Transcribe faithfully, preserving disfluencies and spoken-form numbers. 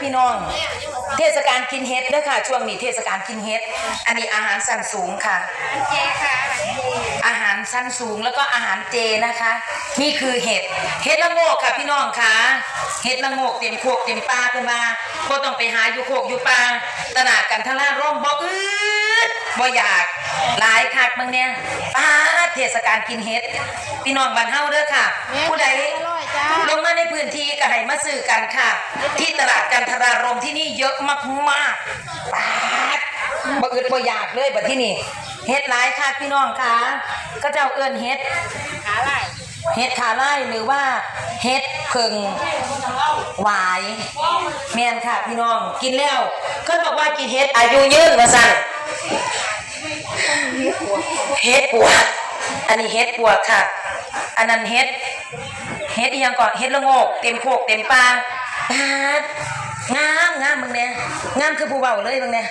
พี่น้อง เทศกาลกินเห็ดเด้อค่ะ ช่วงนี้เทศกาลกินเห็ด อันนี้อาหารชั้นสูงค่ะ อาหารชั้นสูงแล้วก็อาหารเจนะคะ นี่คือเห็ด เห็ดละโงกค่ะพี่น้องค่ะ เห็ดละโงกเต็มโคกเต็มป่าเพิ่นว่า บ่ต้องไปหาอยู่โคกอยู่ป่า ตลาดกันทราลมบ่อึดบ่อยาก หลายคักเบิ่งเนี่ย ป๊าด เทศกาลกินเห็ด พี่น้องบ้านเฮาเด้อค่ะ ผู้ใดลงมาในพื้นที่ก็ให้มาซื้อกันค่ะ ที่ตลาดกันทรารมที่นี่เยอะมากๆ ป๊าด บ่อึดบ่อยากเลยบัดที่นี่ เห็ดหลายค่ะพี่น้องค่ะ เขาเจ้าเอิ้นเห็ด เห็ดขาไล่หรือว่าเห็ดเผิ่งหวาย แม่นค่ะพี่น้อง กินแล้ว เขาบอกว่ากินเห็ดอายุยืนว่าซั่น เห็ดปวก อันนี้เห็ดปวกค่ะ อันนั้นเห็ด เห็ดอีหยังก่อน เห็ดละโงก เต็มโคกเต็มป่า ป๊าด งามงามเบิ่งแหน่ งามคือผู้เว้าเลยเบิ่งแหน่